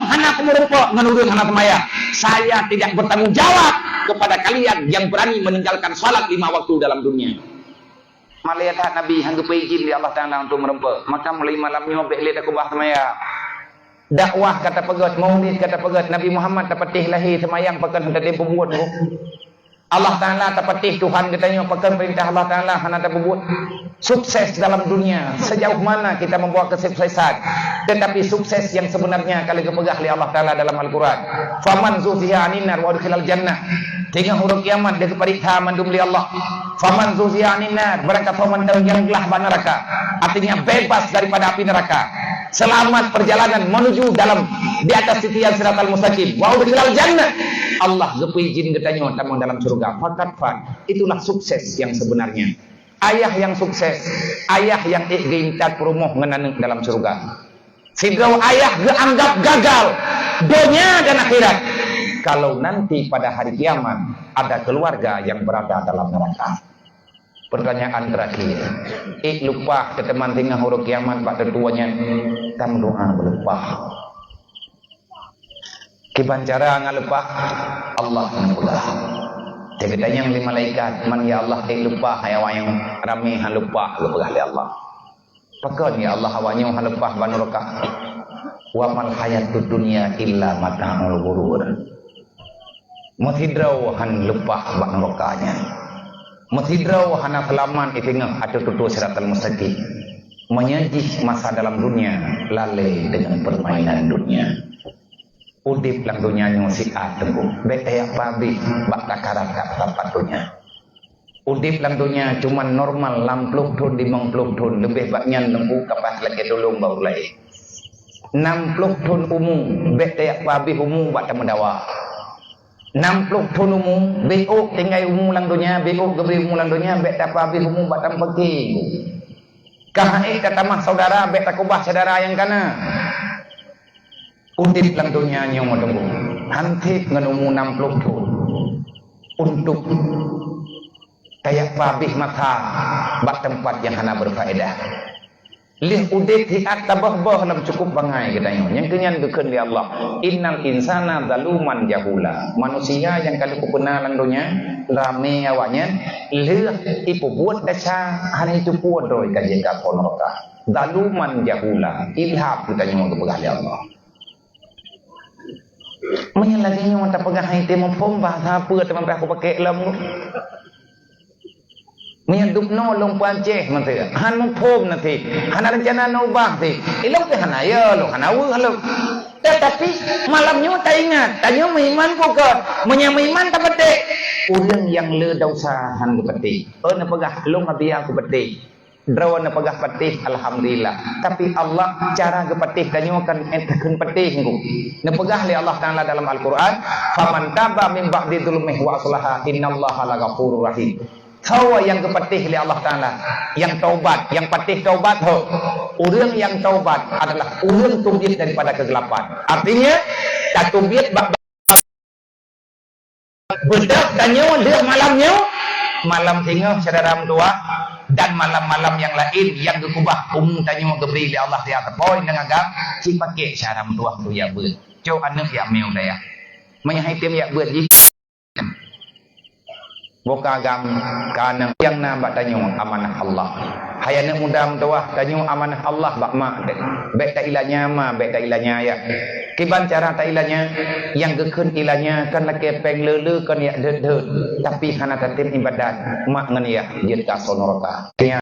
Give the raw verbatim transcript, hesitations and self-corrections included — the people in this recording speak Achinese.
Hana kamoe rumpok ngon ureuëng hana seumayang. Saya tidak bertanggung jawab kepada kalian yang berani meninggalkan salat lima waktu dalam dunia. Malée that Nabi han geupeuidin lé Allah Taala untuk meurumpok. Maka mulai malam nyoe bék lé takeubah seumayang. Dakwah ka tapeugét, maulid ka tapeugét, Nabi Muhammad tapatéh lahé, seumayang pakon hana tatem peubuet, Bu. Allah Taala tapatéh Tuhan geutanyoe, pakon peurintah Allah Taala hana tapeubuet. Sukses dalam dunia, sejauh mana kita membawa kesuksesan. Tetapi sukses yang sebenarnya ka lheueh geupeugah lé Allah Taala dalam Al-Quran. Faman zuhziha 'anin nar wa udkhilal jannah. Teungoh uroe kiamat dia geupareksa mandum lé Allah. Faman zuhziha 'anin nar, barang kasoe mantong nyang glah bak neraka. Artinya bebas daripada api neraka. Selamat perjalanan menuju dalam di atas titian siratal mustaqim. Wa udkhilal jannah. Allah geupeuijin geutanyoe tamong dalam syurga. Fakat fan. Itulah sukses yang sebenarnya. Ayah yang sukses, ayah yang ék geuintat peurumoh ngon aneuk dalam syurga. Sidroe ayah geuanggap gagal donya dan akhirat kalau nanti pada hari kiamat ada keluarga yang berada dalam neraka. Pertanyaan terakhir, ék leupah teuteumantengah uroe kiamat bak teutuwoe nyan, tam doa beuleupah. Kiban cara ngon leupah, Allah nyang peugah. Teugeutanyong lé malaikat, "Man ya Allah, ék leupah hai awak nyang ramé han leupah," geupeugah lé Allah. "Pakon ya Allah awak nyoe han leupah bak neuraka?" "Wa mal hayatud dunya illa mata'ul ghurur." Meusidroe han leupah bak neuraka nyan. Meusidroe hana seulamat di teungoh ateueh tutoe siratal mustaqim. Meunyoe jih masa dalam dunia lalée deungon permainan dunia. Udeb lam donya nyoe siat teungku, bék tajak pabéh bak takaran ka sapat donya. Udeb lam donya cuman normal lam ploh thon, limong ploh thon, leubeh bak nyan teungku ka paih lakée tulông bak ureuëng laén. Nam ploh thon umu, bék tajak pabéh umu bak tameudawa. Nam ploh thon umu, bék ôk tinggai umu lam donya, bék ôk geubri umu lam donya, bék tapabéh umu bak tameupaké. Ka han ék tatamah syedara, bék takeubah syedara nyang kana. Udeb lam donya nyoe teungku, han treb ngon umu nam ploh thon untuk tajak pabéh masa bak teumpat nyang hana berfaedah. Lheueh udeb siat taböh-böh lam cukup bangai geutanyoe. Nyang keu nyan geukheun lé Allah, "Innal insana zaluman jahula." Manusia nyang ka lheueh peuna lam donya, ramé awaknyan, lheueh ipeubuet desya, hana itupeue droe ka jeuet keu neuraka. Zaluman jahula, ilhad geutanyoe geupeugah lé Allah. Meunyoe lagée nyoe tapeugah hai teuh muphom, bahasa peue teuma payah kupakék lom. Meunyoe dubnoe lôn peuancéh mantong, han muphom na cit, hana reuncana na ubah cit. Ilôn pih hana yo lôn, hana weueh lôn. Tetapi malam nyoe taingat, tanyoe meuiman bukon. Meunyoe meuiman tapatéh, ureuëng nyang le desya han geupatéh. Oh, neupeugah lôn Abia kupatéh. Droeneuh peugah patéh, alhamdulillah. Tapi Allah cara geupatéh tanyoe kan ék takheun patéh ngon. Neupeugah lé Allah Taala dalam Al-Quran, "Faman taba min ba'di zulmihi wa aslaha, innallaha laghafurur rahim." Soe nyang geupatéh lé Allah Taala, nyang taubat, nyang patéh taubat ho. Ureuëng nyang taubat adalah ureuëng teubiet daripada keugelapan. Artinya, tateubiet bak Beudôh tanyoe lheueh malam nyoe, malam singoh syedara meutuwah, dan malam-malam nyang laén nyang geukeubah umu tanyoe geubri lé Allah siat teupôi ngon agam, ci pakék syedara meutuwah tu jak beuet. Cok aneuk jak meu'ue dayah. Meunyoe hai tem jak beuet jih, boh ka agam ka aneuk nyang na bak tanyoe amanah Allah. Hai aneuk muda meutuwah, tanyoe amanah Allah bak mak teuh. Bék tailanya ma, bék tailanya ayah. Kiban cara tailanya, nyang geukheun ilanya kon lakée péng le-le kon jak deuet-deuet, tapi hana tatem iébadat, mak ngon ayah jeuet keu asoe neuraka.